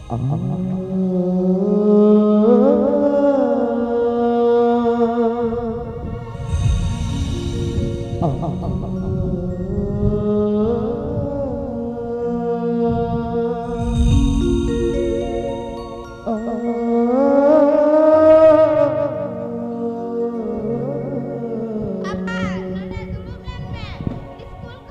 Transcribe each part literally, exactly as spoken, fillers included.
ᱯᱟᱯᱟ, ᱱᱚᱰᱮ ᱫᱩᱲᱩᱵ ᱞᱮᱱ ᱢᱮ᱾ ᱥᱠᱩᱞ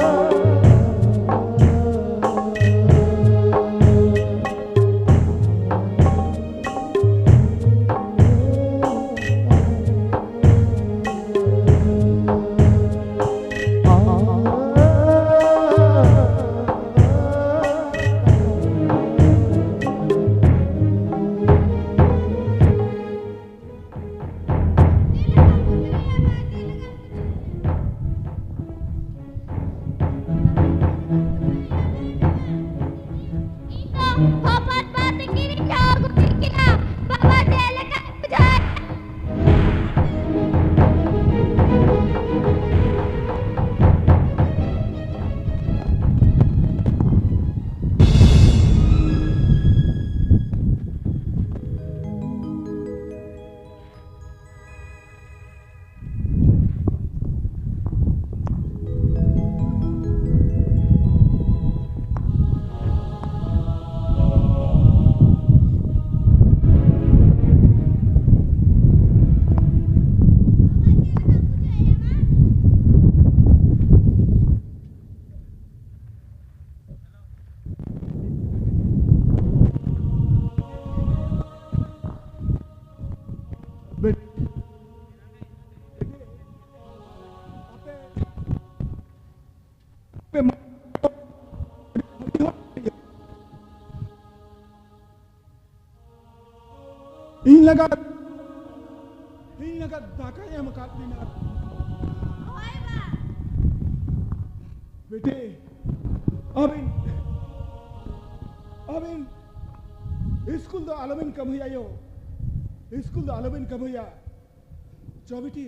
ᱠᱷᱚᱱ ᱯᱮ ᱢᱟ-, ᱤᱧ ᱞᱟᱜᱟᱫ, ᱤᱧ ᱞᱟᱜᱟᱫ ᱫᱟᱠᱟᱭ ᱮᱢ ᱟᱠᱟᱫ ᱵᱤᱱᱟ᱾ ᱦᱳᱭ ᱵᱟ᱾ ᱵᱤᱴᱤ, ᱟᱹᱵᱤᱱ, ᱟᱹᱵᱤᱱ ᱤᱥᱠᱩᱞ ᱫᱚ ᱟᱞᱚᱵᱤᱱ ᱠᱟᱹᱢᱦᱟᱹᱭᱟ ᱭᱳ, ᱤᱥᱠᱩᱞ ᱫᱚ ᱟᱞᱚᱵᱤᱱ ᱠᱟᱹᱢᱦᱟᱹᱭᱟ᱾ ᱪᱚ ᱵᱤᱴᱤ,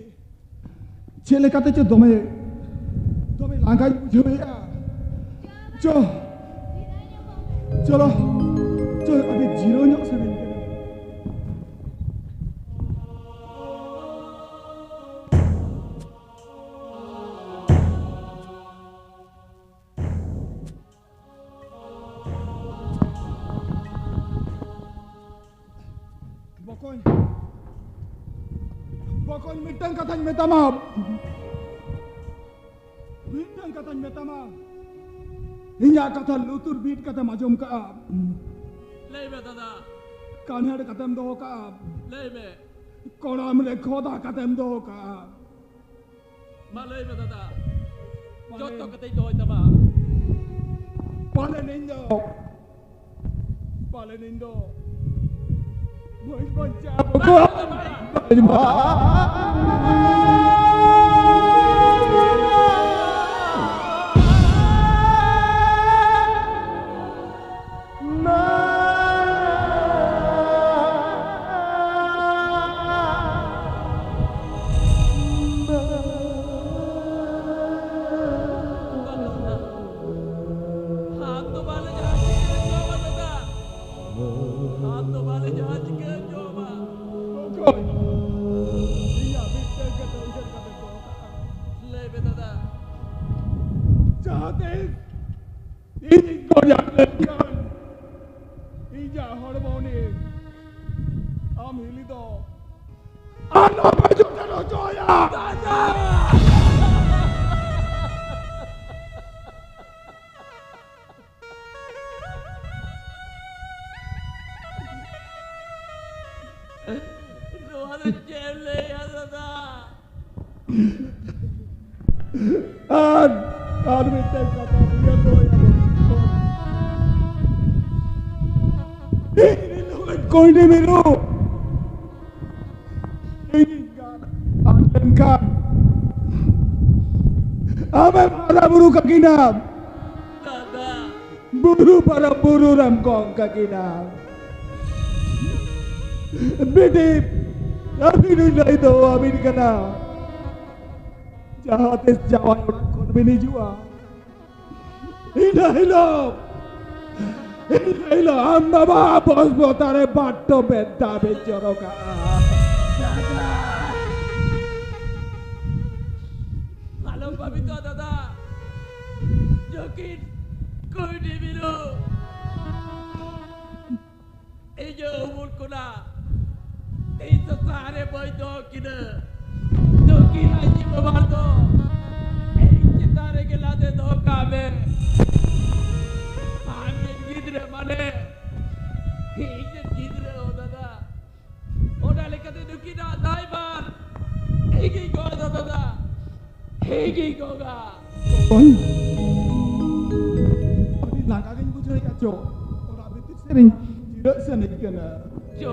ᱪᱮᱫ ᱞᱮᱠᱟᱛᱮ ᱪᱚ ᱫᱚᱢᱮ, ᱫᱚᱢᱮ ᱞᱟᱸᱜᱟᱧ ᱵᱩᱡᱷᱟᱹᱣᱮᱫᱼᱟ᱾ ᱪᱚ, ᱪᱚᱞᱚ, ᱪᱚ, ᱟᱹᱰᱤ ᱡᱤᱨᱟᱹᱣ ᱧᱚᱜ ᱥᱟᱱᱟᱧ ᱠᱟᱱᱟ᱾ ᱵᱚᱠᱚᱧ, ᱵᱚᱠᱚᱧ, ᱢᱤᱫᱴᱟᱝ ᱠᱟᱛᱷᱟᱧ ᱢᱮᱛᱟᱢᱟ, ᱢᱤᱫᱴᱟᱝ ᱠᱟᱛᱷᱟᱧ ᱢᱮᱛᱟᱢᱟ, ᱤᱧᱟᱜ ᱠᱟᱛᱷᱟ ᱞᱩᱛᱩᱨ ᱵᱤᱫ ᱠᱟᱛᱮᱢ ᱟᱸᱡᱚᱢ ᱠᱟᱜᱼᱟ᱾ ᱞᱟᱹᱭ ᱢᱮ ᱫᱟᱫᱟ᱾ ᱠᱟᱱᱦᱮᱲ ᱠᱟᱛᱮᱢ ᱫᱚᱦᱚ ᱠᱟᱜᱼᱟ᱾ ᱞᱟᱹᱭ ᱢᱮ᱾ ᱠᱚᱲᱟᱢ ᱨᱮ ᱠᱷᱚᱫᱟ ᱠᱟᱛᱮᱢ ᱫᱚᱦᱚ ᱠᱟᱜᱼᱟ᱾ ᱢᱟ ᱞᱟᱹᱭ ᱢᱮ ᱫᱟᱫᱟ, ᱯᱟᱞᱮᱱ, ᱡᱚᱛᱚ ᱠᱟᱛᱮᱧ ᱫᱚᱦᱚᱭ ᱛᱟᱢᱟ᱾ ᱯᱟᱞᱮᱱ ᱤᱧ ᱫᱚ, ᱯᱟᱞᱮᱱ ᱤᱧ ᱫᱚ ᱵᱟᱹᱧ ᱵᱟᱧᱪᱟᱣ᱾ ᱵᱟᱹᱧ ᱵᱟᱧᱪᱟᱣ᱾ ᱦᱟᱛ ᱫᱚ ᱵᱟᱞᱮ ᱡᱟᱦᱟᱸ ᱪᱤᱠᱟᱹ ᱦᱚᱪᱚᱣᱟᱢᱟ ᱫᱟᱫᱟ᱾ ᱦᱟᱛ ᱫᱚ ᱵᱟᱞᱮ ᱡᱟᱦᱟᱸ ᱪᱤᱠᱟᱹ ᱦᱚᱪᱚᱣᱟᱢᱟ᱾ ᱚᱠᱚᱭ? ᱤᱧᱟᱜ ᱢᱤᱫᱴᱟᱝ ᱠᱟᱛᱷᱟ ᱩᱭᱦᱟᱹᱨ ᱠᱟᱛᱮ ᱫᱚᱦᱚ ᱠᱟᱜᱼᱟ᱾ ᱞᱟᱹᱭ ᱢᱮ ᱫᱟᱫᱟ᱾ ᱡᱟᱦᱟᱸ ᱛᱤᱥ ᱤᱧᱤᱧ ᱜᱚᱡ ᱞᱮᱱᱠᱷᱟᱱ ᱤᱧᱟᱜ ᱦᱚᱲᱢᱚ ᱱᱤᱭᱮ ᱟᱢ ᱦᱤᱞᱤ ᱫᱚ ᱟᱞᱚᱯᱮ ᱡᱚᱴᱮᱫ ᱦᱚᱪᱚᱭᱟ᱾ ᱱᱚᱣᱟ ᱫᱚ ᱪᱮᱫ ᱮᱢ ᱞᱟᱹᱭᱟ ᱫᱟᱫᱟ? ᱟᱨ ᱟᱨ ᱢᱤᱫᱴᱮᱱ ᱠᱟᱛᱷᱟ ᱩᱭᱦᱟᱹᱨ ᱫᱚᱦᱚᱭ ᱟᱵᱚᱱ᱾ ᱤᱧ ᱨᱤᱱ ᱦᱚᱲ ᱠᱩᱸᱭᱰᱤ ᱢᱤᱨᱩ, ᱤᱧᱤᱧ ᱜᱟᱱ ᱟᱫ ᱞᱮᱱᱠᱷᱟᱱ ᱟᱢᱮᱢ ᱦᱟᱨᱟ ᱵᱩᱨᱩ ᱠᱟᱹᱠᱤᱱᱟᱢ᱾ ᱫᱟᱫᱟ᱾ ᱵᱩᱨᱩ ᱯᱟᱨᱚᱢ ᱵᱩᱨᱩ ᱨᱮᱢ ᱜᱚᱝ ᱠᱟᱹᱠᱤᱱᱟᱢ᱾ ᱵᱤᱴᱤ, ᱟᱹᱵᱤᱱ ᱞᱟᱹᱭ ᱫᱚ ᱟᱹᱵᱤᱱ ᱠᱟᱱᱟ᱾ ᱡᱟᱦᱟᱸ ᱛᱤᱥ ᱡᱟᱶᱟᱭ ᱚᱲᱟᱜ ᱠᱷᱚᱱ ᱵᱤᱱ ᱦᱤᱡᱩᱜᱼᱟ, ᱤᱱᱟᱹ ᱦᱤᱞᱳᱜ, ᱤᱱᱟᱹ ᱦᱤᱞᱳᱜ ᱟᱢ ᱵᱟᱵᱟ ᱵᱚᱥ ᱵᱚᱛᱟ ᱨᱮ ᱵᱟᱨ ᱴᱚᱯ ᱢᱮᱫ ᱫᱟᱜ ᱵᱤᱱ ᱡᱚᱨᱚ ᱠᱟᱜᱼᱟ᱾ ᱟᱞᱚᱢ ᱵᱷᱟᱵᱤᱛᱚᱜᱼᱟ ᱫᱟᱫᱟ, ᱡᱚᱠᱤᱱ ᱠᱩᱸᱭᱰᱤ ᱢᱤᱨᱩ᱾ ᱤᱧᱟᱹᱜ ᱩᱢᱩᱞ ᱠᱷᱚᱱᱟᱜ ᱤᱧ ᱫᱚ ᱥᱟᱦᱟᱨᱮ ᱵᱟᱹᱧ ᱫᱚᱦᱚ ᱠᱤᱱᱟᱹ᱾ ᱱᱩᱠᱤᱱ ᱟᱡ ᱵᱟᱵᱟ ᱫᱚ ᱤᱧ ᱪᱮᱛᱟᱱ ᱨᱮᱜᱮ ᱞᱟᱫᱮ ᱫᱚᱦᱚ ᱠᱟᱜ ᱢᱮ᱾ ᱟᱢ ᱨᱮᱱ ᱜᱤᱫᱽᱨᱟᱹ ᱢᱟᱱᱮ ᱤᱧ ᱨᱮᱱ ᱜᱤᱫᱽᱨᱟᱹ ᱦᱚᱸ ᱫᱟᱫᱟ᱾ ᱚᱱᱟ ᱞᱮᱠᱟᱛᱮ ᱱᱩᱠᱤᱱᱟᱜ ᱫᱟᱭᱵᱷᱟᱨ ᱤᱧ ᱜᱤᱧ ᱜᱚᱜᱟ ᱫᱟᱫᱟ᱾ ᱤᱧ ᱜᱤᱧ ᱜᱚᱜᱟ᱾ ᱚᱠᱚᱭ? ᱟᱹᱰᱤ ᱞᱟᱸᱜᱟ ᱜᱤᱧ ᱵᱩᱡᱷᱟᱹᱣᱮᱫᱼᱟ ᱪᱚ᱾ ᱚᱲᱟᱜ ᱵᱷᱤᱛᱤᱨ ᱥᱮᱫ ᱤᱧ ᱡᱤᱨᱟᱹᱜ ᱥᱟᱱᱟᱧ ᱠᱟᱱᱟ᱾ ᱪᱚ᱾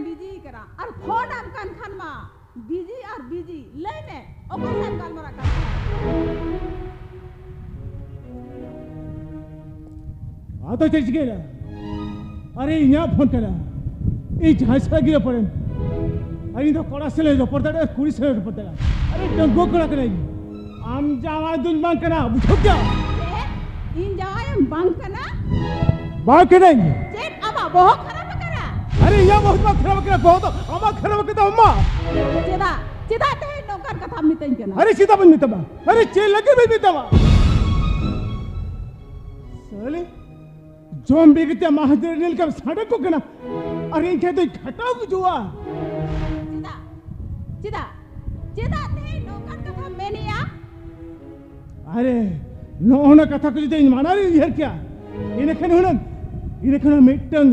ᱵᱤᱡᱤ ᱠᱟᱱᱟ ᱟᱨ ᱯᱷᱳᱱ ᱟᱢ ᱠᱟᱱ ᱠᱷᱟᱱ ᱢᱟ ᱵᱤᱡᱤ ᱟᱨ ᱵᱤᱡᱤ᱾ ᱞᱟᱹᱭ ᱢᱮ, ᱚᱠᱚᱭ ᱥᱟᱶ ᱜᱟᱞᱢᱟᱨᱟᱜ ᱠᱟᱱ ᱛᱟᱦᱮᱸ? ᱟᱫᱚ ᱪᱮᱫ ᱪᱤᱠᱟᱹᱭᱮᱱᱟ? ᱟᱨᱮ, ᱤᱧᱟᱹᱜ ᱯᱷᱳᱱ ᱠᱟᱱᱟ, ᱤᱧ ᱡᱟᱦᱟᱸᱭ ᱥᱟᱞᱟᱜ ᱜᱮ ᱨᱚᱯᱚᱲᱮᱱ, ᱟᱨ ᱤᱧ ᱫᱚ ᱠᱚᱲᱟ ᱥᱟᱞᱟᱜ ᱨᱚᱯᱚᱲ ᱫᱟᱲᱮᱭᱟᱜᱼᱟ, ᱠᱩᱲᱤ ᱥᱟᱞᱟᱜ ᱨᱚᱯᱚᱲ ᱫᱟᱲᱮᱭᱟᱜᱼᱟ᱾ ᱟᱨᱮ, ᱰᱟᱺᱜᱩᱣᱟᱹ ᱠᱚᱲᱟ ᱠᱟᱹᱱᱟᱹᱧ, ᱟᱢ ᱡᱟᱶᱟᱭ ᱫᱩᱧ ᱵᱟᱝ ᱠᱟᱱᱟ, ᱵᱩᱡᱷᱟᱹᱣ ᱠᱮᱫᱟᱢ? ᱪᱮᱫ? ᱤᱧ ᱡᱟᱶᱟᱭᱮᱢ ᱵᱟᱝ ᱠᱟᱱᱟ? ᱵᱟᱝ ᱠᱟᱹᱱᱟᱹᱧ᱾ ᱪᱮᱫ, ᱟᱢᱟᱜ ᱵᱚᱦᱚᱜ ᱠᱷᱟᱨᱟᱯ ᱟᱠᱟᱱᱟ? ᱟᱨᱮ, ᱤᱧᱟᱹᱜ ᱵᱚᱦᱚᱜ ᱢᱟ ᱠᱷᱟᱨᱟᱯ ᱟᱠᱟᱱᱟ, ᱵᱚᱦᱚᱜ ᱫᱚ ᱟᱢᱟᱜ ᱠᱷᱟᱨᱟᱯ ᱟᱠᱟᱱ ᱛᱟᱢᱟ᱾ ᱪᱮᱫᱟᱜ, ᱪᱮᱫᱟᱜ ᱛᱮᱦᱮᱧ ᱱᱚᱝᱠᱟᱱ ᱠᱟᱛᱷᱟᱢ ᱢᱤᱛᱟᱹᱧ ᱠᱟᱱᱟ? ᱟᱨᱮ, ᱪᱮᱫᱟᱜ ᱵᱟᱹᱧ ᱢᱮᱛᱟᱢᱟ? ᱟᱨᱮ, ᱪᱮᱫ ᱞᱟᱹᱜᱤᱫ ᱵᱟᱹᱧ ᱢᱮᱛᱟᱢᱟ? ᱥᱟᱞᱤ, ᱡᱚᱢ ᱵᱤᱜᱤᱛᱮ ᱢᱟᱦᱟᱡᱚᱱ ᱨᱤᱱ ᱞᱮᱠᱟᱢ ᱥᱟᱰᱮ ᱠᱚ ᱠᱟᱱᱟ, ᱟᱨ ᱤᱧ ᱴᱷᱮᱱ ᱫᱚᱧ ᱠᱷᱟᱴᱟᱣ ᱵᱩᱡᱷᱟᱹᱣᱟ᱾ ᱪᱮᱫᱟᱜ? ᱪᱮᱫᱟᱜ? ᱪᱮᱫᱟᱜ ᱛᱮᱦᱮᱧ ᱱᱚᱝᱠᱟᱱ ᱠᱟᱛᱷᱟᱢ ᱢᱮᱱᱮᱜᱼᱟ? ᱟᱨᱮ, ᱱᱚᱜᱼᱚ ᱱᱟ ᱠᱟᱛᱷᱟ ᱠᱚ ᱡᱩᱫᱤ ᱤᱧ ᱢᱟᱲᱟᱝ ᱨᱤᱧ ᱩᱭᱦᱟᱹᱨ ᱠᱮᱭᱟ, ᱤᱱᱟᱹᱠᱷᱟᱱ ᱦᱩᱱᱟᱹᱝ, ᱤᱱᱟᱹᱠᱷᱟᱱ ᱦᱩᱱᱟᱹᱝ ᱢᱤᱫᱴᱟᱝ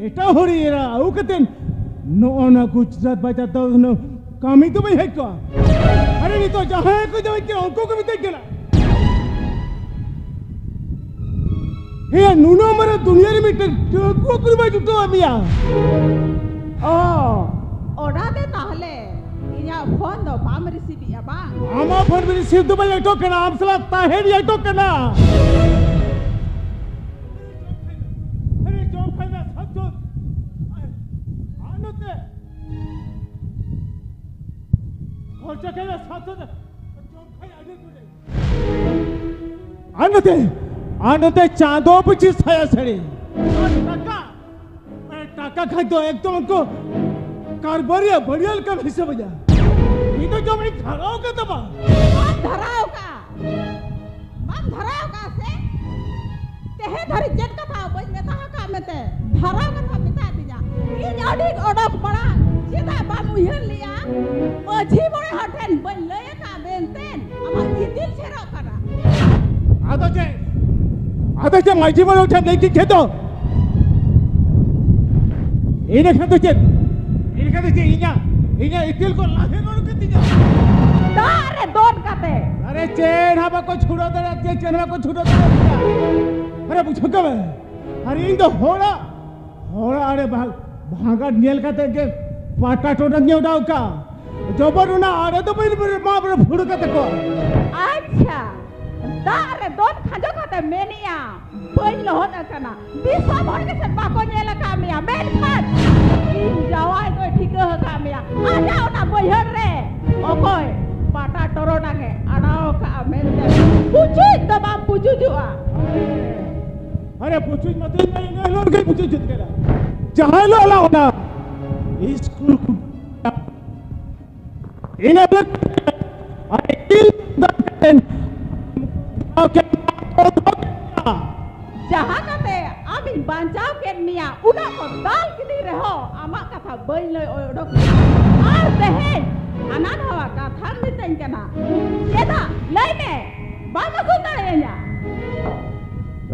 ᱮᱴᱟᱜ ᱦᱚᱲ ᱮᱨᱟ ᱟᱹᱜᱩ ᱠᱟᱛᱮᱫ ᱱᱚᱜᱼᱚ ᱱᱟ ᱜᱩᱡᱽᱨᱟᱴ ᱵᱟᱡᱟᱨ ᱫᱚ ᱦᱩᱱᱟᱹᱝ ᱠᱟᱹᱢᱤ ᱫᱚ ᱵᱟᱹᱧ ᱦᱮᱡ ᱠᱚᱜᱼᱟ᱾ ᱟᱨᱮ, ᱱᱤᱛᱚᱜ ᱡᱟᱦᱟᱸᱭ ᱠᱚ ᱡᱟᱶᱟᱭ ᱠᱟᱱᱟ, ᱩᱱᱠᱩ ᱠᱚ ᱢᱤᱛᱟᱹᱧ ᱠᱟᱱᱟ, ᱦᱮᱸ, ᱱᱩᱱᱟᱹᱜ ᱢᱟᱨᱟᱝ ᱫᱩᱱᱤᱭᱟᱹ ᱨᱮ ᱢᱤᱫᱴᱟᱝ ᱰᱟᱺᱜᱩᱣᱟᱹ ᱠᱩᱲᱤ ᱵᱟᱭ ᱡᱩᱴᱟᱹᱣ ᱢᱮᱭᱟ᱾ ᱚ, ᱚᱱᱟ ᱫᱚ ᱛᱟᱦᱞᱮ ᱤᱧᱟᱹᱜ ᱯᱷᱳᱱ ᱫᱚ ᱵᱟᱢ ᱨᱤᱥᱤᱵᱷ ᱮᱜᱼᱟ ᱵᱟᱝ? ᱟᱢᱟᱜ ᱯᱷᱳᱱ ᱨᱤᱥᱤᱵᱷ ᱫᱚ ᱵᱟᱭ ᱮᱴᱚᱜ ᱠᱟᱱᱟ, ᱟᱢ ᱥᱟᱞᱟᱜ ᱛᱟᱦᱮᱸ ᱨᱮᱭᱟᱜ ᱮᱴᱚᱜ ᱠᱟᱱᱟ᱾ ᱟᱨᱮ, ᱡᱚᱢ ᱠᱷᱟᱡ ᱢᱮ, ᱥᱟᱵ ᱫᱚ᱾ ᱟᱨ ᱱᱚᱛᱮ ᱠᱷᱚᱨᱪᱟ ᱠᱷᱟᱡ ᱢᱮ, ᱥᱟᱵ ᱫᱚ᱾ ᱡᱚᱢ ᱠᱷᱟᱡ ᱟᱹᱰᱤ ᱠᱩᱞᱤ᱾ ᱟᱨ ᱱᱚᱛᱮ, ᱟᱨ ᱱᱚᱛᱮ ᱪᱟᱸᱫᱚ ᱯᱤᱪᱷᱤ ᱥᱟᱭᱟ ᱥᱟᱹᱲᱤ᱾ ᱟᱨ ᱴᱟᱠᱟ, ᱟᱨ ᱴᱟᱠᱟ ᱠᱷᱟᱡ ᱫᱚ ᱮᱠᱫᱚᱢ ᱩᱱᱠᱩ ᱠᱟᱨᱵᱟᱨᱤᱭᱟᱹ ᱵᱟᱹᱲᱤᱭᱟᱹ ᱞᱮᱠᱟᱢ ᱦᱤᱥᱟᱹᱵ ᱤᱧᱟ᱾ ᱤᱧ ᱫᱚ ᱡᱚᱢ ᱤᱧ ᱫᱷᱟᱨᱟᱣ ᱠᱟᱫ ᱛᱟᱢᱟ᱾ ᱵᱟᱢ ᱫᱷᱟᱨᱟᱣ ᱠᱟᱜᱼᱟ, ᱵᱟᱢ ᱫᱷᱟᱨᱟᱣ ᱠᱟᱜᱼᱟ ᱥᱮ? ᱛᱮᱦᱮᱧ ᱫᱷᱟᱹᱨᱤᱡ ᱪᱮᱫ ᱠᱟᱛᱷᱟ ᱵᱟᱹᱧ ᱢᱮᱛᱟ ᱟᱠᱟᱫ ᱢᱮᱛᱮ ᱫᱷᱟᱨᱟᱣ ᱠᱟᱛᱷᱟ ᱢᱮᱛᱟᱫᱤᱧᱟ᱾ ᱤᱧ ᱟᱹᱰᱤ ᱚᱰᱚᱠ ᱯᱟᱲᱟ, ᱪᱮᱫᱟᱜ ᱵᱟᱢ ᱩᱭᱦᱟᱹᱨ ᱞᱮᱜᱼᱟ? ᱢᱟᱹᱡᱷᱤ ᱢᱚᱬᱮ ᱦᱚᱲ ᱴᱷᱮᱱ ᱵᱟᱹᱧ ᱞᱟᱹᱭ ᱟᱠᱟᱫ ᱢᱮᱱᱛᱮ ᱟᱢᱟᱜ ᱤᱫᱤᱞ ᱪᱷᱮᱨᱚᱜ ᱠᱟᱱᱟ᱾ ᱟᱫᱚ ᱪᱮᱫ? ᱟᱫᱚ ᱪᱮᱫ ᱢᱟᱹᱡᱷᱤ ᱢᱚᱬᱮ ᱦᱚᱲ ᱴᱷᱮᱱ ᱞᱟᱹᱭ ᱠᱮᱫ ᱠᱷᱮᱛ ᱫᱚ? ᱤᱱᱟᱹ ᱠᱷᱟᱱ ᱫᱚ ᱪᱮᱫ? ᱤᱱᱟᱹ ᱠᱷᱟᱱ ᱫᱚ ᱪᱮᱫ? ᱤᱧᱟᱜ, ᱤᱧᱟᱜ ᱤᱯᱤᱞ ᱠᱚ ᱞᱟᱦᱮ ᱨᱚᱲ ᱠᱟᱛᱤᱧᱟ᱾ ᱫᱟᱜ ᱨᱮ ᱫᱚᱱ ᱠᱟᱛᱮ᱾ ᱟᱨᱮ ᱪᱮᱫ ᱦᱚᱸ ᱵᱟᱠᱚ ᱪᱷᱩᱲᱟᱹᱣ ᱫᱟᱲᱮᱭᱟᱜ ᱛᱤᱧᱟ, ᱪᱮᱫ ᱦᱚᱸ ᱵᱟᱠᱚ ᱪᱷᱩᱲᱟᱹᱣ ᱫᱟᱲᱮᱭᱟᱜ ᱛᱤᱧᱟ᱾ ᱟᱨᱮ ᱵᱩᱡᱷᱟᱹᱣ ᱠᱟᱜ ᱢᱮ᱾ ᱟᱨ ᱤᱧ ᱫᱚ ᱦᱚᱲᱟᱜ, ᱦᱚᱲᱟᱜ ᱟᱲᱮ ᱵᱟᱝ, ᱵᱷᱟᱸᱜᱟᱴ ᱧᱮᱞ ᱠᱟᱛᱮ ᱜᱮ ᱯᱟᱴᱟ ᱴᱚᱨᱚᱰᱟᱝ ᱮ ᱚᱰᱟᱣ ᱠᱟᱜᱼᱟ᱾ ᱡᱚᱵᱚᱨ ᱚᱱᱟ ᱟᱲᱮ ᱫᱚ ᱵᱟᱹᱧ ᱢᱟᱜ ᱨᱮ ᱯᱷᱩᱲ ᱠᱟᱛᱮ ᱠᱚ᱾ ᱟᱪᱪᱷᱟ, ᱫᱟᱜ ᱨᱮ ᱫᱚᱱ ᱠᱷᱟᱸᱡᱚ ᱠᱟᱛᱮ ᱢᱮᱱᱮᱜᱼᱟ, ᱵᱟᱹᱧ ᱞᱚᱦᱚᱫ ᱟᱠᱟᱱᱟ᱾ ᱫᱤᱥᱚᱢ ᱦᱚᱲ ᱜᱮ ᱥᱮ ᱵᱟᱠᱚ ᱧᱮᱞ ᱟᱠᱟᱫ ᱢᱮᱭᱟ, ᱢᱮᱱᱠᱷᱟᱱ ᱤᱧ ᱡᱟᱶᱟᱭ ᱫᱚᱭ ᱴᱷᱤᱠᱟᱹ ᱟᱠᱟᱫ ᱢᱮᱭᱟ᱾ ᱟᱡᱟᱜ ᱚᱱᱟ ᱵᱟᱹᱭᱦᱟᱹᱲ ᱨᱮ ᱚᱠᱚᱭ ᱯᱟᱴᱟ ᱴᱚᱨᱚᱰᱟᱝ ᱮ ᱟᱲᱟᱣ ᱟᱠᱟᱫᱼᱟ ᱢᱮᱱᱛᱮ ᱯᱩᱪᱩᱡ ᱫᱚ ᱵᱟᱢ ᱯᱩᱪᱩᱡᱚᱜᱼᱟ᱾ ᱟᱨᱮ ᱯᱩᱪᱩᱡ ᱢᱟᱛᱚ ᱤᱧ ᱢᱟ ᱤᱱᱟᱹ ᱦᱤᱞᱳᱜ ᱨᱮᱜᱮ ᱯᱩᱪᱩᱡ ᱡᱩᱛ ᱠᱮᱫᱟ᱾ ᱡᱟᱦᱟᱸ ᱦᱤᱞᱳᱜ ᱟᱞᱟᱝ ᱚᱱᱟ ᱤᱥᱠᱩᱞ ᱠᱷᱩ-, ᱤᱱᱟᱹ ᱦᱤᱞᱳᱜ ᱟᱨ ᱤᱧ ᱫᱚ ᱡᱟᱦᱟᱸ ᱠᱟᱛᱮ ᱟᱢᱤᱧ ᱵᱟᱧᱪᱟᱣ ᱠᱮᱫ ᱢᱮᱭᱟ, ᱩᱱᱟᱹᱜ ᱠᱚ ᱫᱟᱞ ᱠᱤᱫᱤᱧ ᱨᱮᱦᱚᱸ ᱟᱢᱟᱜ ᱠᱟᱛᱷᱟ ᱵᱟᱹᱧ ᱞᱟᱹᱭ ᱚᱰᱚᱠ ᱞᱮᱫᱟ᱾ ᱟᱨ ᱛᱮᱦᱮᱧ ᱦᱟᱱᱟ ᱱᱟᱣᱟ ᱠᱟᱛᱷᱟᱢ ᱢᱮᱛᱟᱹᱧ ᱠᱟᱱᱟ᱾ ᱪᱮᱫᱟᱜ? ᱞᱟᱹᱭ ᱢᱮ, ᱵᱟᱢ ᱟᱹᱥᱩᱞ ᱫᱟᱲᱮᱭᱟᱹᱧᱟ?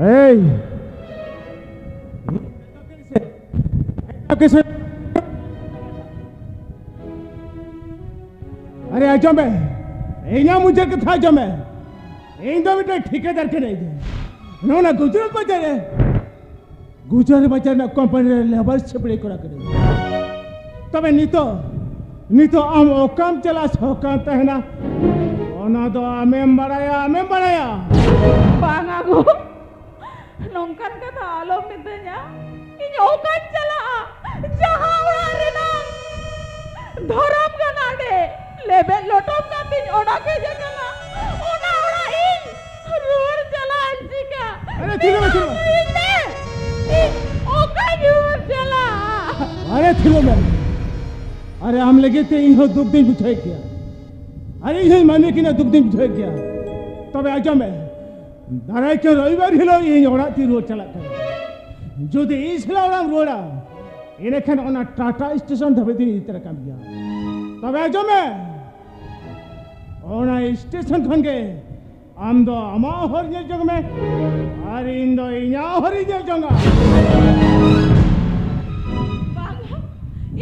ᱮᱭ! ᱟᱨᱮ ᱟᱸᱡᱚᱢ ᱢᱮ, ᱤᱧᱟᱹᱜ ᱢᱩᱪᱟᱹᱫ ᱠᱟᱛᱷᱟ ᱟᱸᱡᱚᱢ ᱢᱮ᱾ ᱤᱧ ᱫᱚ ᱢᱤᱫᱴᱮᱱ ᱴᱷᱤᱠᱟᱹᱫᱟᱨ ᱠᱟᱹᱱᱟᱹᱧ᱾ ᱱᱚᱣᱟ ᱜᱩᱡᱽᱨᱟᱴ ᱵᱟᱡᱟᱨ ᱨᱮ, ᱜᱩᱡᱽᱨᱟᱴ ᱵᱟᱡᱟᱨ ᱨᱮᱱᱟᱜ ᱠᱳᱢᱯᱟᱱᱤ ᱨᱮ ᱞᱮᱵᱟᱨ ᱥᱟᱯᱲᱟᱭ ᱠᱚᱨᱟᱣ ᱠᱟᱹᱱᱟᱹᱧ᱾ ᱛᱚᱵᱮ ᱱᱤᱛᱚᱜ, ᱱᱤᱛᱚᱜ ᱟᱢ ᱚᱠᱟᱢ ᱪᱟᱞᱟᱜᱼᱟ ᱥᱮ ᱚᱠᱟᱢ ᱛᱟᱦᱮᱱᱟ, ᱚᱱᱟ ᱫᱚ ᱟᱢᱮᱢ ᱵᱟᱲᱟᱭᱟ, ᱟᱢᱮᱢ ᱵᱟᱲᱟᱭᱟ᱾ ᱵᱟᱝᱟ ᱜᱚ, ᱱᱚᱝᱠᱟᱱ ᱠᱟᱛᱷᱟ ᱟᱞᱚᱢ ᱢᱤᱛᱟᱹᱧᱟ᱾ ᱤᱧ ᱚᱠᱟᱧ ᱪᱟᱞᱟᱜᱼᱟ? ᱡᱟᱦᱟᱸ ᱚᱲᱟᱜ ᱨᱮᱱᱟᱜ ᱫᱷᱚᱨᱚᱢ ᱜᱟᱲ ᱨᱮ ᱞᱮᱵᱮᱫ ᱞᱚᱴᱚᱢ ᱠᱟᱛᱮᱧ ᱚᱰᱚᱠ ᱦᱮᱡ ᱟᱠᱟᱱᱟ, ᱚᱱᱟ ᱚᱲᱟᱜ ᱤᱧ ᱨᱩᱣᱟᱹᱲ ᱪᱟᱞᱟᱜ ᱟᱹᱧ ᱪᱤᱠᱟ? ᱟᱨᱮ, ᱛᱷᱤᱨ ᱢᱮ, ᱛᱷᱤᱨ ᱢᱮ᱾ ᱤᱧ ᱚᱠᱟᱧ ᱨᱩᱣᱟᱹᱲ ᱪᱟᱞᱟᱜᱼᱟ? ᱟᱨᱮ, ᱛᱷᱤᱨ ᱢᱮ᱾ ᱟᱨᱮ, ᱟᱢ ᱞᱟᱹᱜᱤᱫ ᱛᱮ ᱤᱧ ᱦᱚᱸ ᱫᱩᱠ ᱫᱩᱧ ᱵᱩᱡᱷᱟᱹᱣᱮᱫ ᱜᱮᱭᱟ᱾ ᱟᱨ ᱤᱧ ᱦᱚᱸᱧ ᱢᱟᱹᱱᱢᱤ ᱠᱤᱱᱟ ᱫᱩᱠ ᱫᱩᱧ ᱵᱩᱡᱷᱟᱹᱣᱮᱫ ᱜᱮᱭᱟ᱾ ᱛᱚᱵᱮ ᱟᱸᱡᱚᱢ ᱢᱮ, ᱫᱟᱨᱟᱭ ᱠᱟᱱ ᱨᱚᱵᱤᱵᱟᱨ ᱦᱤᱞᱳᱜ ᱤᱧ ᱚᱲᱟᱜ ᱛᱤᱧ ᱨᱩᱣᱟᱹᱲ ᱪᱟᱞᱟᱜ ᱠᱟᱱᱟ᱾ ᱡᱩᱫᱤ ᱤᱧ ᱥᱟᱞᱟᱜ ᱚᱲᱟᱜ ᱮᱢ ᱨᱩᱣᱟᱹᱲᱟ, ᱤᱱᱟᱹᱠᱷᱟᱱ ᱚᱱᱟ ᱴᱟᱴᱟ ᱥᱴᱮᱥᱚᱱ ᱫᱷᱟᱹᱵᱤᱡ ᱫᱚᱧ ᱤᱫᱤ ᱛᱚᱨᱟ ᱠᱟᱢ ᱜᱮᱭᱟ᱾ ᱛᱚᱵᱮ ᱟᱸᱡᱚᱢ ᱢᱮ, ᱚᱱᱟ ᱥᱴᱮᱥᱚᱱ ᱠᱷᱚᱱ ᱜᱮ ᱟᱢ ᱫᱚ ᱟᱢᱟᱜ ᱦᱚᱨ ᱧᱮᱞ ᱡᱚᱝ ᱢᱮ, ᱟᱨ ᱤᱧ ᱫᱚ ᱤᱧᱟᱹᱜ ᱦᱚᱨ ᱤᱧ ᱧᱮᱞ ᱡᱚᱝᱟ᱾ ᱵᱟᱝᱟ,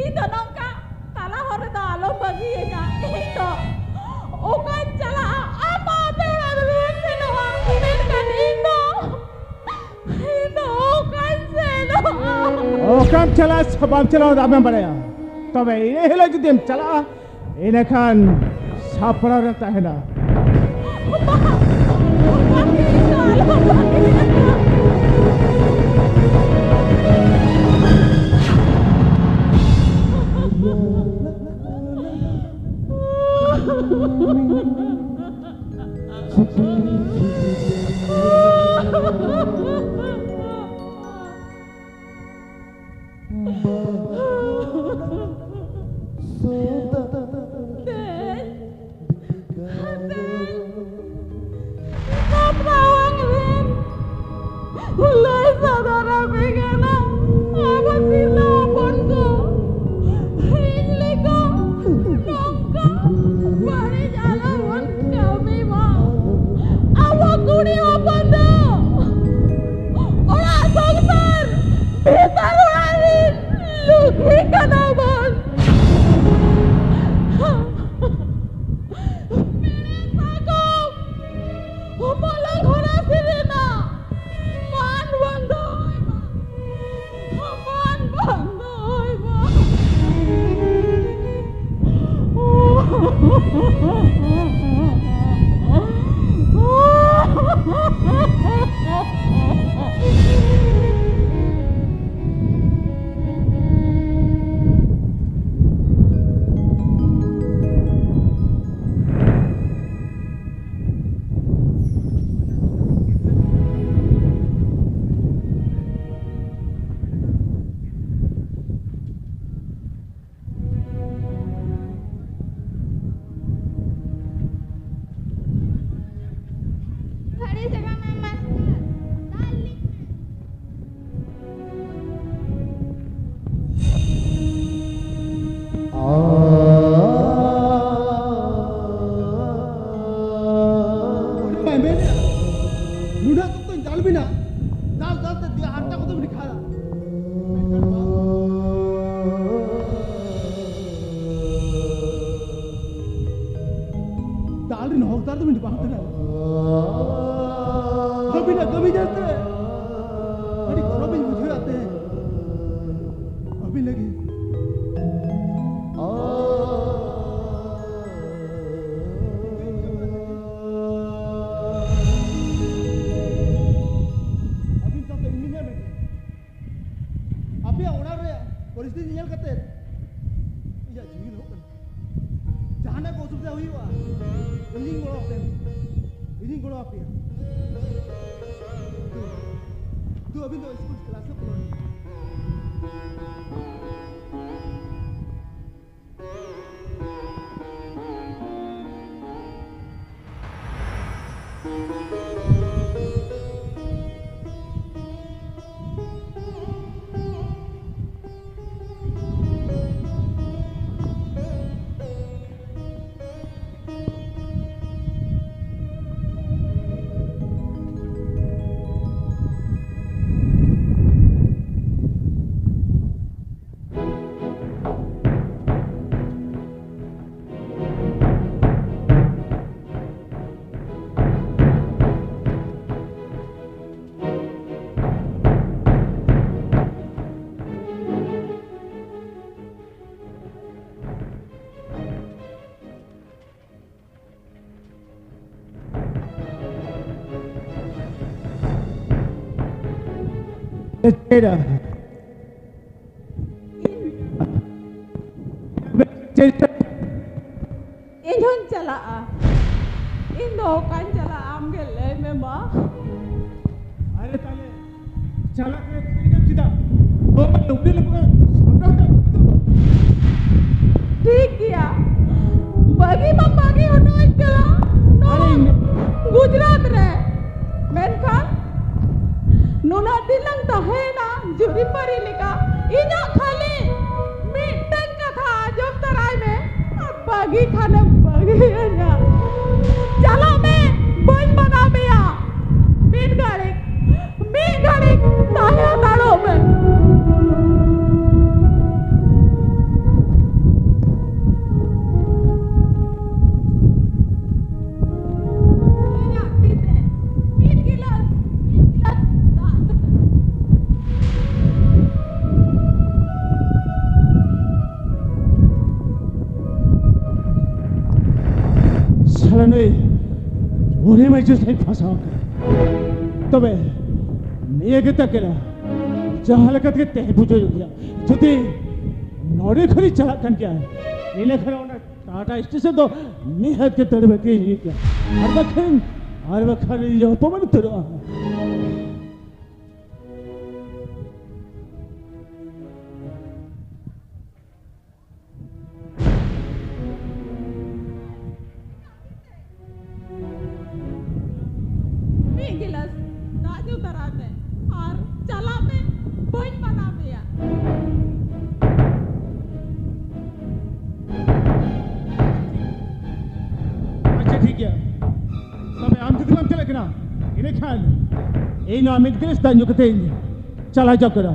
ᱤᱧ ᱫᱚ ᱱᱚᱝᱠᱟ ᱛᱟᱞᱟ ᱦᱚᱨ ᱨᱮᱫᱚ ᱟᱞᱚᱢ ᱵᱟᱹᱜᱤᱭᱟᱹᱧᱟ᱾ ᱤᱧ ᱫᱚ ᱚᱠᱟᱧ ᱪᱟᱞᱟᱜᱼᱟ? ᱟᱢ ᱢᱟ ᱟᱯᱮ ᱚᱲᱟᱜ ᱨᱮ ᱨᱩᱣᱟᱹᱲ ᱥᱮᱱᱚᱜᱼᱟ, ᱢᱮᱱᱠᱷᱟᱱ ᱤᱧ ᱫᱚ, ᱤᱧ ᱫᱚ ᱚᱠᱟᱧ ᱥᱮᱱᱚᱜᱼᱟ? ᱚᱠᱟᱢ ᱪᱟᱞᱟᱜᱼᱟ ᱥᱮ ᱵᱟᱢ ᱪᱟᱞᱟᱜᱼᱟ, ᱚᱱᱟ ᱫᱚ ᱟᱢᱮᱢ ᱵᱟᱲᱟᱭᱟ᱾ ᱛᱚᱵᱮ ᱤᱱᱟᱹ ᱦᱤᱞᱳᱜ ᱡᱩᱫᱤᱢ ᱪᱟᱞᱟᱜᱼᱟ, ᱤᱱᱟᱹᱠᱷᱟᱱ ᱥᱟᱯᱲᱟᱣ ᱨᱮ ᱛᱟᱦᱮᱱᱟ᱾ ᱫᱮᱱ, ᱫᱮᱱ, ᱥᱟᱯᱲᱟᱣᱟᱱ ᱨᱮᱱ ᱞᱟᱹᱭ ᱥᱚᱫᱚᱨ ᱟᱯᱮ ᱠᱟᱱᱟ, ᱟᱵᱚ ᱛᱤᱨᱞᱟᱹ ᱦᱚᱯᱚᱱ ᱠᱚ ᱤᱧ ᱞᱮᱠᱟ ᱱᱚᱝᱠᱟ ᱵᱟᱹᱲᱤᱡ ᱟᱞᱚ ᱵᱚᱱ ᱠᱟᱹᱢᱤ ᱢᱟ᱾ ᱟᱵᱚ ᱠᱩᱲᱤ ᱦᱚᱯᱚᱱ ᱫᱚ ᱚᱲᱟᱜ ᱥᱚᱝᱥᱟᱨ ᱵᱷᱤᱛᱟᱹᱨ ᱚᱲᱟᱜ ᱨᱤᱱ ᱞᱩᱠᱷᱤ ᱠᱟᱱᱟ ᱵᱚᱱ᱾ ᱯᱮᱲᱮ ᱥᱟᱠᱚᱢ ᱢᱚᱞᱚᱝ ᱦᱚᱨᱟᱥᱤ ᱨᱮᱱᱟᱜ ᱢᱟᱱ ᱵᱚᱱ ᱫᱚᱦᱚᱭ ᱢᱟ᱾ ᱢᱟᱱ ᱵᱚᱱ ᱫᱚᱦᱚᱭ ᱢᱟ᱾ ᱜᱷᱟᱹᱲᱤ ᱪᱟᱵᱟ ᱢᱟ ᱢᱟᱥᱴᱟᱨ᱾ ᱫᱟᱜ ᱞᱤᱧ ᱢᱮ᱾ ᱚᱸᱰᱮ ᱢᱟᱭ ᱢᱮᱱᱮᱫᱼᱟ, ᱱᱩᱱᱟᱹᱜ ᱥᱚᱠᱛᱚᱧ ᱫᱟᱞ ᱵᱤᱱᱟ, ᱫᱟᱞ ᱫᱟᱞ ᱛᱮ ᱫᱮᱭᱟ ᱦᱟᱨᱛᱟ ᱠᱚᱫᱚ ᱵᱤᱱ ᱠᱷᱟᱲᱟ᱾ ᱢᱮᱱᱠᱷᱟᱱ ᱵᱟᱝ, ᱫᱟᱞ ᱨᱮᱱ ᱦᱚᱠᱫᱟᱨ ᱫᱚ ᱵᱤᱱ ᱵᱟᱝ ᱠᱟᱱᱟ᱾ ᱟᱹᱵᱤᱱᱟᱜ ᱠᱟᱹᱢᱤ ᱧᱮᱞᱛᱮ ᱟᱹᱰᱤ ᱜᱚᱨᱚᱵᱤᱧ ᱵᱩᱡᱷᱟᱹᱣᱮᱫ ᱛᱮ᱾ ᱵᱤᱱ ᱞᱟᱹᱜᱤᱫ᱾ ᱟᱹᱵᱤᱱ ᱥᱟᱶᱛᱮ ᱤᱧ ᱧᱟᱢᱮᱫ ᱵᱤᱱ᱾ ᱟᱯᱮᱭᱟᱜ ᱚᱲᱟᱜ ᱨᱮᱭᱟᱜ ᱯᱚᱨᱤᱥᱛᱷᱤᱛᱤ ᱧᱮᱞ ᱠᱟᱛᱮ ᱤᱧᱟᱹᱜ ᱡᱤᱣᱤ ᱞᱚᱦᱚᱫ ᱠᱟᱱᱟ᱾ ᱡᱟᱦᱟᱱᱟᱜ ᱠᱚ ᱚᱥᱩᱵᱤᱫᱷᱟ ᱦᱩᱭᱩᱜᱼᱟ, ᱤᱧᱤᱧ ᱜᱚᱲᱚ ᱟᱯᱮᱭᱟ, ᱤᱧᱤᱧ ᱜᱚᱲᱚ ᱟᱯᱮᱭᱟ᱾ ᱫᱩ, ᱫᱩ, ᱟᱹᱵᱤᱱ ᱫᱚ ᱥᱠᱩᱞ ᱠᱞᱟᱥ ᱨᱮ ᱵᱚᱞᱚᱱ ᱵᱤᱱ᱾ ᱪᱮᱫ? ᱪᱮᱫ? ᱤᱧ ᱦᱚᱸᱧ ᱪᱟᱞᱟᱜᱼᱟ᱾ ᱤᱧ ᱫᱚ ᱚᱠᱟᱧ ᱪᱟᱞᱟᱜᱼᱟ, ᱟᱢ ᱜᱮ ᱞᱟᱹᱭ ᱢᱮ ᱢᱟ᱾ ᱟᱨᱮ ᱛᱟᱦᱞᱮ ᱪᱟᱞᱟᱜ ᱠᱟᱱᱟ ᱪᱮᱫᱟᱜ? ᱱᱚᱣᱟ ᱢᱟ ᱞᱩᱜᱽᱲᱤ ᱞᱟᱯᱚ ᱥᱟᱱᱛᱟᱲ ᱠᱟᱱᱟ᱾ ᱴᱷᱤᱠ ᱜᱮᱭᱟ, ᱵᱟᱹᱜᱤ ᱢᱟ ᱵᱟᱹᱜᱤ ᱦᱚᱴᱚ ᱟᱹᱧ ᱠᱟᱱᱟ ᱱᱚᱣᱟ ᱟᱨᱮ ᱤᱧ ᱜᱩᱡᱽᱨᱟᱴ ᱨᱮ, ᱢᱮᱱᱠᱷᱟᱱ ᱱᱩᱱᱟᱹᱜ ᱫᱤᱱ ᱞᱟᱝ ᱛᱟᱦᱮᱸᱭᱮᱱᱟ ᱡᱩᱨᱤᱯᱟᱹᱨᱤ ᱞᱮᱠᱟ, ᱤᱧᱟᱹᱜ ᱠᱷᱟᱹᱞᱤ ᱢᱤᱫᱴᱟᱝ ᱠᱟᱛᱷᱟ ᱟᱸᱡᱚᱢ ᱛᱟᱨᱟᱭ ᱢᱮ, ᱵᱟᱹᱜᱤ ᱠᱷᱟᱱᱮᱢ ᱵᱟᱹᱜᱤᱭᱟᱹᱧᱟ᱾ ᱪᱟᱞᱟᱜ ᱢᱮ, ᱵᱟᱹᱧ ᱢᱟᱱᱟ ᱢᱮᱭᱟ᱾ ᱢᱤᱫ ᱜᱷᱟᱹᱲᱤᱡ, ᱢᱤᱫ ᱜᱷᱟᱹᱲᱤᱡ ᱛᱟᱦᱮᱸ ᱦᱟᱛᱟᱲᱚᱜ ᱢᱮ᱾ ᱤᱧᱟᱹᱜ ᱛᱤ ᱛᱮ ᱢᱤᱫ ᱜᱤᱞᱟᱹᱥ, ᱢᱤᱫ ᱜᱤᱞᱟᱹᱥ ᱫᱟᱜ ᱫᱩᱞ ᱢᱮ᱾ ᱱᱩᱭ ᱩᱱᱤ ᱢᱟᱹᱡᱷᱤ ᱥᱟᱹᱭ ᱯᱷᱟᱸᱥᱟᱣ ᱟᱠᱟᱱᱟ᱾ ᱛᱚᱵᱮ ᱱᱤᱭᱟᱹ ᱜᱮ ᱛᱟᱹᱠᱤᱱᱟ, ᱡᱟᱦᱟᱸ ᱞᱮᱠᱟ ᱛᱮᱜᱮ ᱛᱮᱦᱮᱧ ᱵᱩᱡᱷᱟᱹᱣ ᱦᱩᱭᱩᱜ ᱜᱮᱭᱟ᱾ ᱡᱩᱫᱤ ᱱᱚᱰᱮ ᱠᱷᱚᱱᱤᱧ ᱪᱟᱞᱟᱜ ᱠᱟᱱ ᱜᱮᱭᱟ, ᱤᱱᱟᱹ ᱠᱷᱟᱱ ᱚᱱᱟ ᱴᱟᱴᱟ ᱥᱴᱮᱥᱚᱱ ᱫᱚ ᱱᱤᱦᱟᱹᱛ ᱜᱮ ᱫᱟᱹᱲ ᱵᱟᱹᱜᱤ ᱦᱩᱭᱩᱜ ᱜᱮᱭᱟ, ᱟᱨ ᱵᱟᱠᱷᱟᱱ, ᱟᱨ ᱵᱟᱠᱷᱟᱱ ᱤᱧ ᱚᱯᱚᱢᱟᱱ ᱩᱛᱟᱹᱨᱚᱜᱼᱟ᱾ ᱢᱤᱫ ᱜᱤᱞᱟᱹᱥ ᱫᱟᱜ ᱧᱩ ᱛᱟᱨᱟᱭ ᱢᱮ ᱟᱨ ᱪᱟᱞᱟᱜ ᱢᱮ, ᱵᱟᱹᱧ ᱢᱟᱱᱟ ᱢᱮᱭᱟ᱾ ᱟᱪᱪᱷᱟ, ᱴᱷᱤᱠ ᱜᱮᱭᱟ, ᱛᱚᱵᱮ ᱟᱢ ᱡᱩᱫᱤ ᱵᱟᱢ ᱪᱟᱞᱟᱜ ᱠᱟᱱᱟ, ᱤᱱᱟᱹᱠᱷᱟᱱ ᱤᱧ ᱱᱚᱣᱟ ᱢᱤᱫ ᱜᱤᱞᱟᱹᱥ ᱫᱟᱜ ᱧᱩ ᱠᱟᱛᱮ ᱤᱧ ᱪᱟᱞᱟᱣ ᱡᱚᱝ ᱠᱟᱱᱟ᱾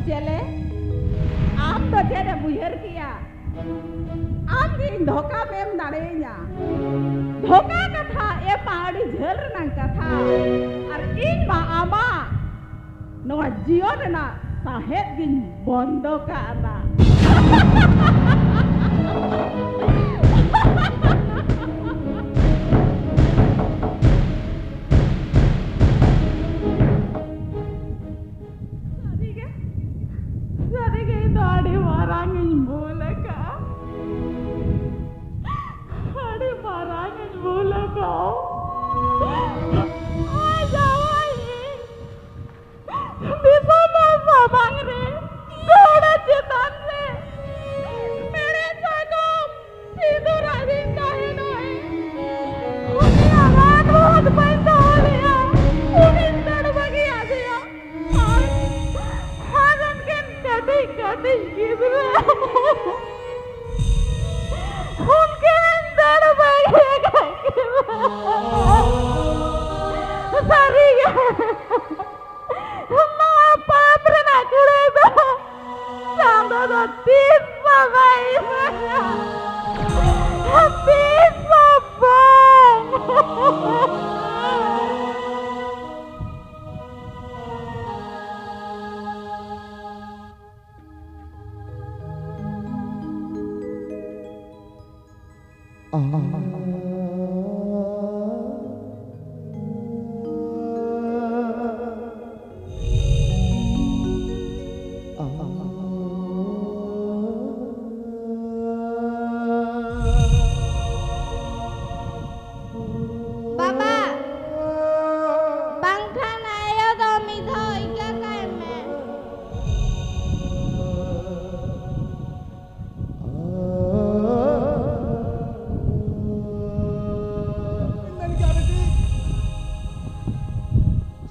ᱪᱮᱞᱮ, ᱟᱢ ᱫᱚ ᱪᱮᱫ ᱮᱢ ᱩᱭᱦᱟᱹᱨ ᱠᱮᱜᱼᱟ? ᱟᱢ ᱜᱮ ᱤᱧ ᱫᱷᱳᱠᱟᱢ ᱮᱢ ᱫᱟᱲᱮᱭᱟᱹᱧᱟ᱾ ᱫᱷᱳᱠᱟ ᱠᱟᱛᱷᱟ ᱮᱢ ᱢᱟ ᱟᱹᱰᱤ ᱡᱷᱟᱹᱞ ᱨᱮᱱᱟᱝ ᱠᱟᱛᱷᱟ, ᱟᱨ ᱤᱧ ᱢᱟ ᱟᱢᱟᱜ ᱱᱚᱣᱟ ᱡᱤᱭᱚᱱ ᱨᱮᱱᱟᱜ ᱥᱟᱦᱮᱫ ᱜᱤᱧ ᱵᱚᱱᱫᱚ ᱠᱟᱜᱼᱟ᱾ ᱥᱟᱹᱨᱤᱜᱮ, ᱥᱟᱹᱨᱤᱜᱮ ᱤᱧ ᱫᱚ ᱟᱹᱰᱤ ᱢᱟᱨᱟᱝ ᱤᱧ ᱵᱷᱩᱞ ᱟᱠᱟᱜᱼᱟ᱾ ᱟᱹᱰᱤ ᱢᱟᱨᱟᱝ ᱤᱧ ᱵᱷᱩᱞ ᱟᱠᱟᱜᱼᱟ᱾ ᱵᱟᱵᱟ, ᱵᱟᱝᱠᱷᱟᱱ ᱟᱭᱳ ᱫᱚ ᱢᱤᱫ ᱫᱷᱟᱣ ᱤᱠᱟᱹ ᱠᱟᱭ ᱢᱮ᱾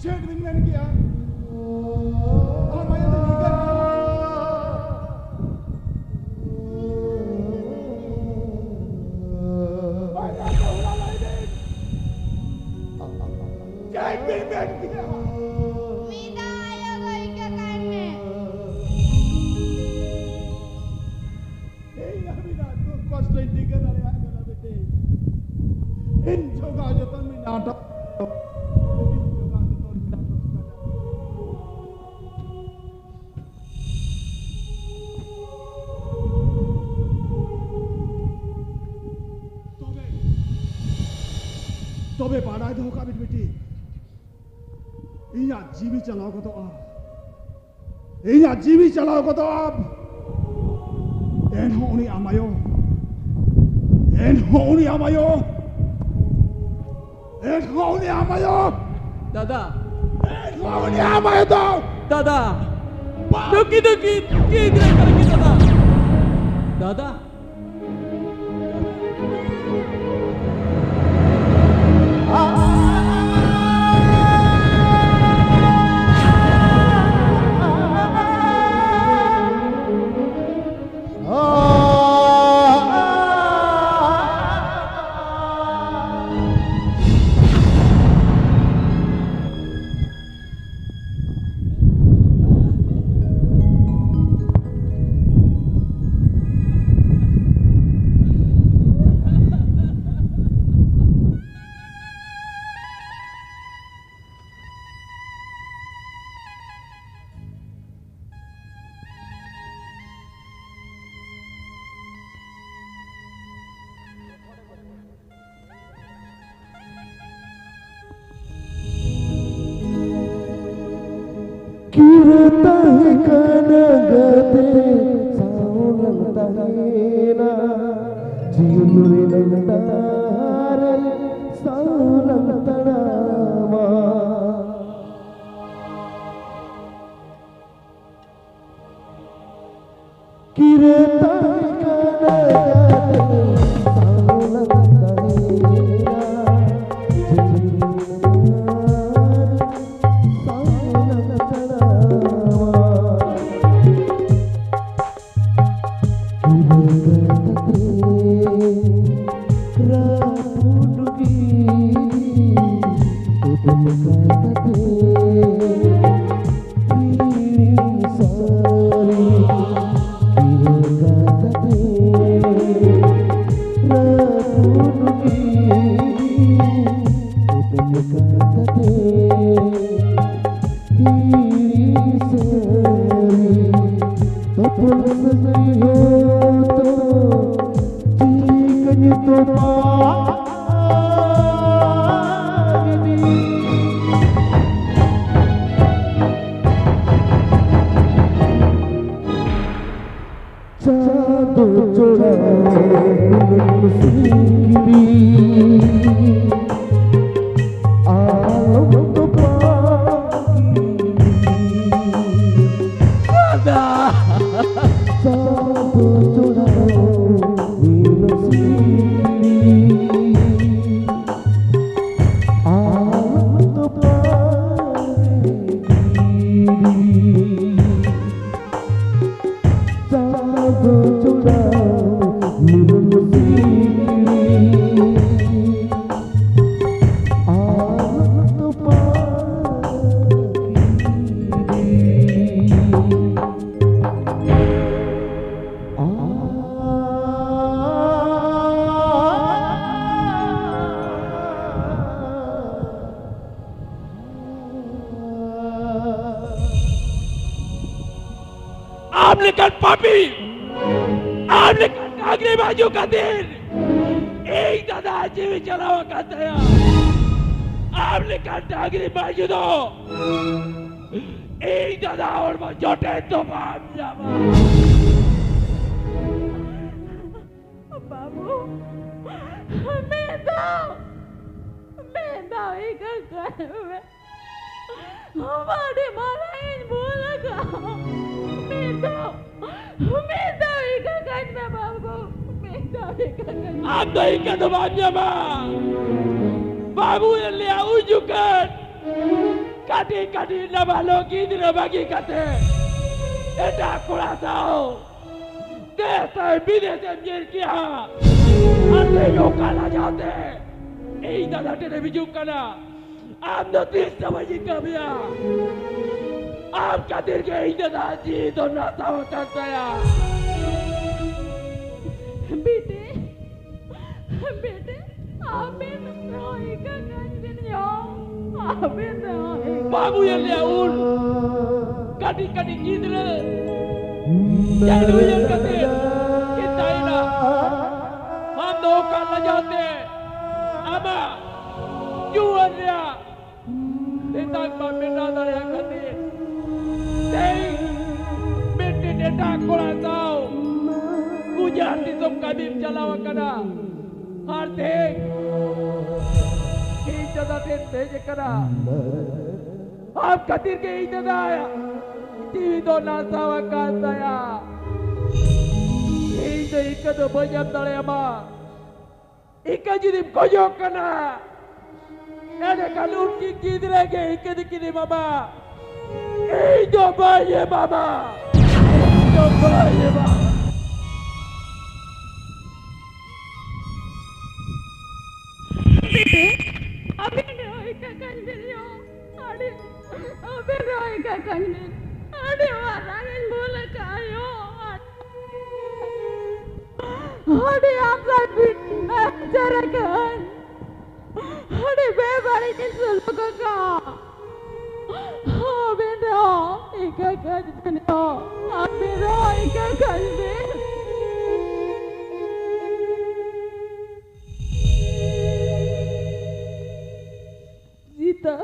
ᱪᱮᱫ ᱵᱤᱱ ᱢᱮᱱ ᱠᱮᱜᱼᱟ? ᱟᱢ ᱟᱭᱳ ᱫᱚ ᱱᱤᱝᱠᱟᱹ ᱵᱟᱭ ᱞᱟᱹᱭ ᱫᱟᱲᱮᱭᱟᱜᱼᱟ᱾ ᱪᱮᱫ ᱵᱤᱱ ᱢᱮᱱ ᱠᱮᱜᱼᱟ? ᱢᱤᱫ ᱫᱷᱟᱣ ᱟᱭᱳ ᱫᱚ ᱤᱠᱟᱹ ᱠᱟᱭ ᱢᱮ᱾ ᱤᱧ ᱟᱹᱵᱤᱱᱟᱜ ᱫᱩᱠ ᱠᱚᱥᱴᱚᱧ ᱴᱷᱤᱠᱟᱹ ᱫᱟᱲᱮᱭᱟᱜ ᱠᱟᱱᱟ ᱵᱤᱴᱤ᱾ ᱤᱧ ᱡᱚᱜᱟᱣ ᱡᱚᱛᱚᱱ ᱢᱮ ᱱᱟᱴᱚᱠ᱾ ᱤᱧ ᱡᱚᱜᱟᱣ ᱡᱚᱛᱚᱱ ᱢᱮ ᱱᱟᱴᱚᱠ ᱠᱟᱱᱟ᱾ ᱛᱚᱵᱮ, ᱛᱚᱵᱮ ᱵᱟᱰᱟᱭ ᱫᱚᱦᱚ ᱠᱟᱜ ᱵᱤᱱ ᱵᱤᱴᱤ, ᱤᱧᱟᱜ ᱡᱤᱣᱤ ᱪᱟᱞᱟᱣ ᱜᱚᱫᱚᱜᱼᱟ᱾ ᱤᱧᱟᱜ ᱡᱤᱣᱤ ᱪᱟᱞᱟᱣ ᱜᱚᱫᱚᱜ᱾ ᱮᱱᱦᱚᱸ ᱩᱱᱤ ᱟᱢ ᱟᱭᱳ, ᱮᱱᱦᱚᱸ ᱩᱱᱤ ᱟᱢ ᱟᱭᱳ, ᱮᱱᱦᱚᱸ ᱩᱱᱤ ᱟᱢ ᱟᱭᱳ, ᱫᱟᱫᱟ, ᱮᱱᱦᱚᱸ ᱩᱱᱤ ᱟᱢ ᱟᱭᱳ ᱫᱚ ᱫᱟᱫᱟ, ᱵᱟᱝ᱾ ᱫᱩᱠᱤ, ᱫᱩᱠᱤ, ᱜᱤᱫᱽᱨᱟᱹ ᱠᱟᱱᱟ ᱠᱤᱱ ᱫᱟᱫᱟ᱾ ᱫᱟᱫᱟ᱾ ᱛᱟᱦᱮᱸ ᱠᱟᱱᱟ ᱜᱟᱛᱮ ᱥᱟᱶ ᱞᱟᱝ ᱛᱟᱦᱮᱸᱭᱮᱱᱟ, ᱡᱤᱭᱚᱱ ᱨᱮᱱᱟᱝ ᱰᱟᱦᱟᱨ ᱨᱮ ᱥᱟᱶ ᱞᱟᱝ ᱛᱟᱲᱟᱢᱟ᱾ ᱠᱤᱨᱟᱹ ᱛᱟᱦᱮᱸ ᱠᱟᱱᱟ ᱜᱟᱛᱮ ᱥᱟᱶ ᱞᱟᱝ ᱛᱟᱦᱮᱸᱭᱮᱱᱟ, ᱡᱤᱭᱚᱱ ᱨᱮᱱᱟᱝ ᱰᱟᱦᱟᱨ ᱨᱮ ᱥᱟᱶ ᱞᱟᱝ ᱛᱟᱲᱟᱢᱟ᱾ ᱛᱚᱯᱚᱞ ᱥᱟᱹᱜᱟᱹᱭ ᱦᱚᱸ ᱛᱚ ᱪᱤᱠᱟᱹᱧ ᱛᱚᱯᱟᱜ ᱜᱤᱰᱤ᱾ ᱪᱟᱸᱫᱚ ᱪᱚᱲᱟᱣ ᱥᱤᱠᱲᱤ ᱟᱞᱚᱢ ᱛᱚᱯᱟᱜ᱾ ᱪᱟᱸᱫᱚ ᱪᱚᱲᱟᱣ ᱥᱤᱠᱲᱤ ᱟᱞᱚᱢ ᱛᱚᱯᱟᱜ᱾ ᱪᱟᱸᱫᱚ ᱪᱚᱲᱟᱣ ᱱᱤᱨᱢᱟᱹᱥᱤ ᱟᱨ ᱛᱚᱯᱟ ᱟᱢ ᱞᱮᱠᱟᱱ ᱯᱟᱯᱤ, ᱟᱢ ᱞᱮᱠᱟᱱ ᱰᱟᱝᱨᱤ ᱢᱟᱹᱭᱡᱩ ᱠᱷᱟᱹᱛᱤᱨ ᱤᱧ ᱫᱟᱫᱟ ᱡᱤᱣᱤ ᱪᱟᱞᱟᱣ ᱟᱠᱟᱱ ᱛᱟᱭᱟ᱾ ᱟᱢ ᱞᱮᱠᱟᱱ ᱰᱟᱝᱨᱤ ᱢᱟᱹᱭᱡᱩ ᱫᱚ ᱤᱧ ᱫᱟᱫᱟ ᱦᱚᱲᱢᱚ ᱡᱚᱴᱮᱫ ᱫᱚ ᱵᱟᱢ ᱧᱟᱢᱟ᱾ ᱵᱟᱹᱵᱩ, ᱢᱤᱫ ᱫᱷᱟᱣ, ᱢᱤᱫ ᱫᱷᱟᱣ ᱤᱠᱟᱹ ᱠᱟᱭ ᱢᱮ᱾ ᱟᱹᱰᱤ ᱢᱟᱨᱟᱝ ᱤᱧ ᱵᱷᱩᱞ ᱟᱠᱟᱫᱼᱟ᱾ ᱢᱤᱫ ᱫᱷᱟᱣ, ᱢᱤᱫ ᱫᱷᱟᱣ ᱤᱠᱟᱹ ᱠᱟᱹᱧ ᱢᱮ ᱵᱟᱹᱵᱩ, ᱢᱤᱫ ᱫᱷᱟᱣ ᱤᱠᱟᱹ ᱠᱟᱹᱧ ᱢᱮ᱾ ᱟᱢ ᱫᱚ ᱤᱠᱟᱹ ᱫᱚ ᱵᱟᱢ ᱧᱟᱢᱟ᱾ ᱵᱟᱹᱵᱩ ᱮ ᱞᱟᱹᱭᱟ ᱩᱱ ᱡᱚᱠᱷᱚᱱ ᱠᱟᱹᱴᱤᱡ ᱠᱟᱹᱴᱤᱡ ᱱᱟᱵᱟᱞᱚᱠ ᱜᱤᱫᱽᱨᱟᱹ ᱵᱟᱹᱜᱤ ᱠᱟᱛᱮ ᱮᱴᱟᱜ ᱠᱚᱲᱟ ᱥᱟᱶ ᱫᱮᱥ ᱟᱨ ᱵᱤᱫᱮᱥ ᱮᱢ ᱧᱤᱨ ᱠᱮᱜᱼᱟ᱾ ᱟᱨ ᱛᱮᱦᱮᱧ ᱚᱠᱟ ᱞᱟᱡᱟᱣ ᱛᱮ ᱤᱧ ᱫᱟᱫᱟ ᱴᱷᱮᱱ ᱮᱢ ᱦᱤᱡᱩᱜ ᱠᱟᱱᱟ? ᱟᱢ ᱫᱚ ᱛᱤᱥ ᱪᱟᱵᱟᱧ ᱠᱟᱹᱢᱤᱭᱟ? ᱟᱢ ᱠᱷᱟᱹᱛᱤᱨ ᱜᱮ ᱤᱧ ᱫᱟᱫᱟ ᱡᱤᱣᱤ ᱫᱚ ᱱᱟᱥᱟᱣ ᱟᱠᱟᱱ ᱛᱟᱭᱟ᱾ ᱵᱤᱴᱤ, ᱵᱤᱴᱤ, ᱟᱵᱮᱱ ᱦᱚᱸ ᱤᱠᱟᱹ ᱠᱟᱹᱧ ᱵᱮᱱ ᱭᱚ᱾ ᱟᱵᱮᱱ ᱦᱚᱸ ᱤᱠᱟᱹ ᱵᱟᱹᱵᱩ ᱮ ᱞᱟᱹᱭᱟ ᱩᱱ ᱠᱟᱹᱴᱤᱡ ᱠᱟᱹᱴᱤᱡ ᱜᱤᱫᱽᱨᱟᱹ ᱪᱟᱹᱰᱩ ᱧᱮᱞ ᱠᱟᱛᱮ ᱪᱤᱱᱛᱟᱭᱮᱱᱟ᱾ ᱟᱢ ᱫᱚ ᱚᱠᱟ ᱞᱟᱡᱟᱣ ᱛᱮ ᱟᱢᱟᱜ ᱡᱩᱣᱟᱹᱱ ᱨᱮᱭᱟᱜ ᱛᱮᱛᱟᱝ ᱵᱟᱢ ᱢᱮᱴᱟᱣ ᱫᱟᱲᱮᱭᱟᱜ ᱠᱷᱟᱹᱛᱤᱨ ᱛᱮᱦᱮᱧ ᱢᱤᱫᱴᱮᱱ ᱮᱴᱟᱜ ᱠᱚᱲᱟ ᱥᱟᱶ ᱜᱩᱡᱨᱟᱴ ᱫᱤᱥᱚᱢ ᱠᱟᱹᱢᱤᱢ ᱪᱟᱞᱟᱣ ᱟᱠᱟᱱᱟ᱾ ᱟᱨ ᱛᱮᱦᱮᱧ ᱤᱧ ᱫᱟᱫᱟ ᱴᱷᱮᱱ ᱦᱮᱡ ᱟᱠᱟᱱᱟ᱾ ᱟᱢ ᱠᱷᱟᱹᱛᱤᱨ ᱜᱮ ᱤᱧ ᱫᱟᱫᱟ ᱡᱤᱣᱤ ᱫᱚ ᱱᱟᱥᱟᱣ ᱟᱠᱟᱱ ᱛᱟᱭᱟ᱾ ᱤᱧ ᱫᱚ ᱤᱠᱟᱹ ᱫᱚ ᱵᱟᱹᱧ ᱮᱢ ᱫᱟᱲᱮᱭᱟᱢᱟ᱾ ᱤᱠᱟᱹ ᱡᱩᱫᱤᱢ ᱠᱷᱚᱡᱚᱜ ᱠᱟᱱᱟ, ᱮᱸᱰᱮᱠᱷᱟᱱ ᱩᱱᱠᱤᱱ ᱜᱤᱫᱽᱨᱟᱹ ᱜᱮ ᱤᱠᱟᱹ ᱫᱚᱠᱤᱱ ᱮᱢᱟᱢᱟ᱾ ᱤᱧ ᱫᱚ ᱵᱟᱹᱧ ᱮᱢᱟᱢᱟ᱾ ᱤᱧ ᱫᱚ ᱵᱟᱹᱧ ᱮᱢᱟᱢᱟ᱾ ᱵᱤᱴᱤ, ᱟᱵᱮᱱ ᱨᱚᱦᱚᱭ ᱠᱟᱜ ᱠᱟᱱ ᱵᱮᱱ ᱭᱚ᱾ ᱟᱹᱰᱤ, ᱟᱵᱮᱱ ᱨᱚᱦᱚᱭ ᱠᱟᱜ ᱠᱟᱱ ᱵᱮᱱ᱾ ᱟᱹᱰᱤ ᱢᱟᱨᱟᱝ ᱤᱧ ᱵᱷᱩᱞ ᱟᱠᱟᱫᱼᱟ ᱭᱚ᱾ ᱟᱹᱰᱤ ᱟᱢᱫᱟ ᱵᱤᱱ ᱟᱪᱟᱨ ᱟᱠᱟᱱ᱾ ᱟᱹᱰᱤ ᱵᱮᱵᱟᱹᱲᱤᱡ ᱤᱧ ᱥᱩᱞᱩᱠ ᱟᱠᱟᱫᱼᱟ᱾ ᱟᱵᱮᱱ ᱨᱚᱦᱚᱭ ᱠᱟᱜ ᱠᱟᱱ ᱵᱮᱱ ᱭᱚ᱾ ᱟᱵᱮᱱ ᱨᱚᱦᱚᱭ ᱠᱟᱜ ᱠᱟᱱ ᱵᱮᱱ᱾ ᱡᱤᱛᱟᱹ,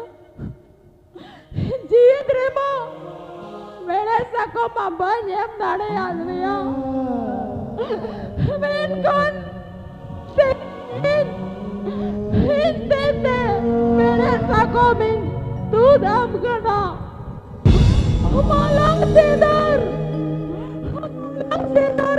ᱡᱤᱭᱚᱱ ᱨᱮᱢᱟ ᱵᱟᱹᱧ ᱮᱢ ᱫᱟᱲᱮᱭᱟᱫ ᱢᱮᱭᱟ, ᱢᱮᱱᱠᱷᱟᱱ ᱛᱮᱦᱮᱧ ᱤᱧ ᱛᱮ ᱛᱮ ᱢᱮᱲᱦᱮᱫ ᱥᱟᱠᱚᱢᱤᱧ ᱛᱩᱫ ᱟᱢ ᱠᱟᱱᱟ᱾ ᱢᱟᱞᱟᱝ ᱥᱮᱫᱟᱨ, ᱢᱟᱞᱟᱝ ᱥᱮᱫᱟᱨ